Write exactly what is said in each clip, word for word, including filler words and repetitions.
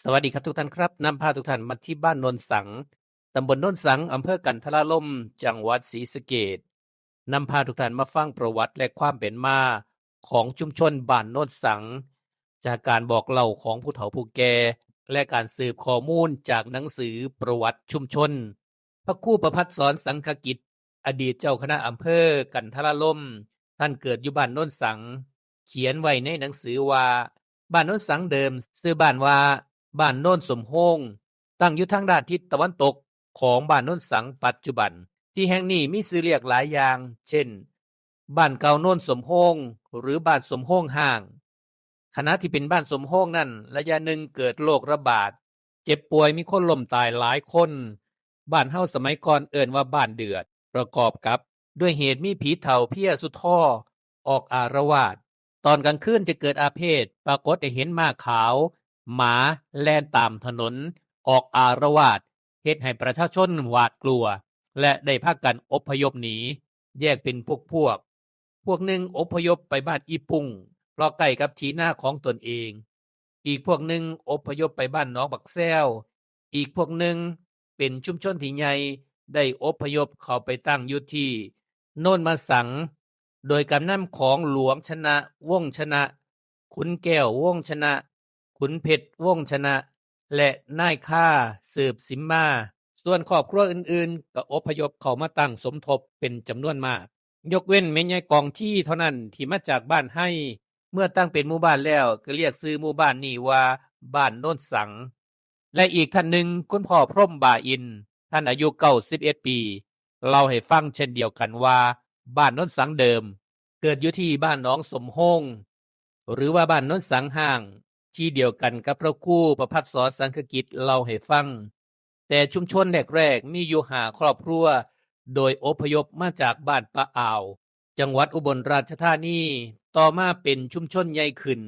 สวัสดีครับทุกท่านครับ นำพาทุกท่านมาที่บ้านโนนสัง ตำบลโนนสัง อำเภอกันทราลม จังหวัดศรีสะเกษ นำพาทุกท่านมาฟังประวัติและความเป็นมาของชุมชนบ้านโนนสัง จากการบอกเล่าของผู้เฒ่าผู้แก่ และการสืบข้อมูลจากหนังสือประวัติชุมชน พระครูประภัสสรสังคกิจ อดีตเจ้าคณะอำเภอกันทราลม ท่านเกิดอยู่บ้านโนนสัง เขียนไว้ในหนังสือว่า บ้านโนนสังเดิมชื่อบ้านว่าบ้านโนนสมโฮง ตั้งอยู่ทางด้านทิศตะวันตกของบ้านโนนสังปัจจุบัน ที่แห่งนี้มีชื่อเรียกหลายอย่าง เช่น บ้านเก่าโนนสมโฮง หรือบ้านสมโฮงฮ้าง ขณะที่เป็นบ้านสมโฮงนั้น ระยะหนึ่งเกิดโรคระบาด เจ็บป่วยมีคนล้มตายหลายคน บ้านเฮาสมัยก่อนเอิ้นว่าบ้านเดือด ประกอบกับด้วยเหตุมีผีเฒ่าเพี้ยสุดท่อออกอาละวาด ตอนกลางคืนจะเกิดอาเพศ ปรากฏให้เห็นม้าขาว หมาแล่นตามถนน ออกอาละวาด เฮ็ดให้ประชาชนหวาดกลัว และได้พากันอพยพหนี แยกเป็นพวกพวก พวกหนึ่งอพยพไปบ้านอีปุ้ง เพราะใกล้กับที่นาของตนเอง อีกพวกหนึ่งอพยพไปบ้านหนองบักแซว อีกพวกหนึ่งเป็นชุมชนที่ใหญ่ ได้อพยพเข้าไปตั้งอยู่ที่โนนมาสัง โดยการนำของหลวงชนะ วงศ์ชนะ ขุนแก้ว วงศ์ชนะ ขุนเพชร วงศ์ชนะ และนายค่า สืบสิมมา ส่วนครอบครัวอื่นๆ ก็อพยพเข้ามาตั้งสมทบเป็นจำนวนมาก ยกเว้นแม่ยายกองทีเท่านั้นที่มาจากบ้านไฮ เมื่อตั้งเป็นหมู่บ้านแล้วก็เรียกชื่อหมู่บ้านนี้ว่าบ้านโนนสัง และอีกท่านหนึ่ง คุณพ่อพรหมบ่าอินทร์ ท่านอายุเก้าสิบเอ็ดปี เล่าให้ฟังเช่นเดียวกันว่า บ้านโนนสังเดิม เกิดอยู่ที่บ้านหนองสมโฮง หรือว่าบ้านโนนสังฮ้าง ที่เดียวกันกับพระครูประภัสสรสังคกิจเล่าให้ฟัง แต่ชุมชนแรกๆ มีอยู่ห้าครอบครัว โดยอพยพมาจากบ้านปะอ่าว จังหวัดอุบลราชธานี ต่อมาเป็นชุมชนใหญ่ขึ้น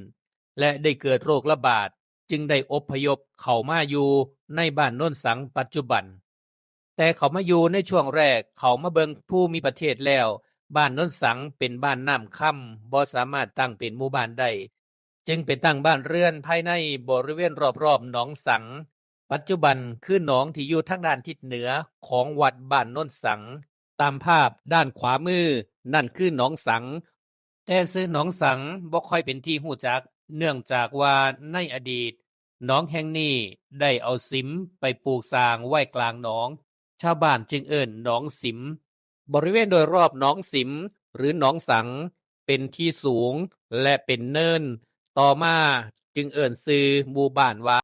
และได้เกิดโรคระบาด จึงได้อพยพเข้ามาอยู่ในบ้านโนนสังปัจจุบัน แต่เข้ามาอยู่ในช่วงแรก เข้ามาเบิ่งภูมิประเทศแล้ว บ้านโนนสังเป็นบ้านน้ำคำ บ่สามารถตั้งเป็นหมู่บ้านได้ จึงไปตั้งบ้านเรือนภายในบริเวณรอบๆหนองสัง ปัจจุบันคือหนองที่อยู่ทางด้านทิศเหนือของวัดบ้านโนนสัง ตามภาพด้านขวามือ นั่นคือหนองสัง แต่ชื่อหนองสังบ่ค่อยเป็นที่ฮู้จัก เนื่องจากว่าในอดีต หนองแห่งนี้ได้เอาสิมไปปลูกสร้างไว้กลางหนอง ชาวบ้านจึงเอิ้นหนองสิม บริเวณโดยรอบหนองสิม หรือหนองสัง เป็นที่สูงและเป็นเนิน ต่อมาจึงเอิ้นชื่อหมู่บ้านว่า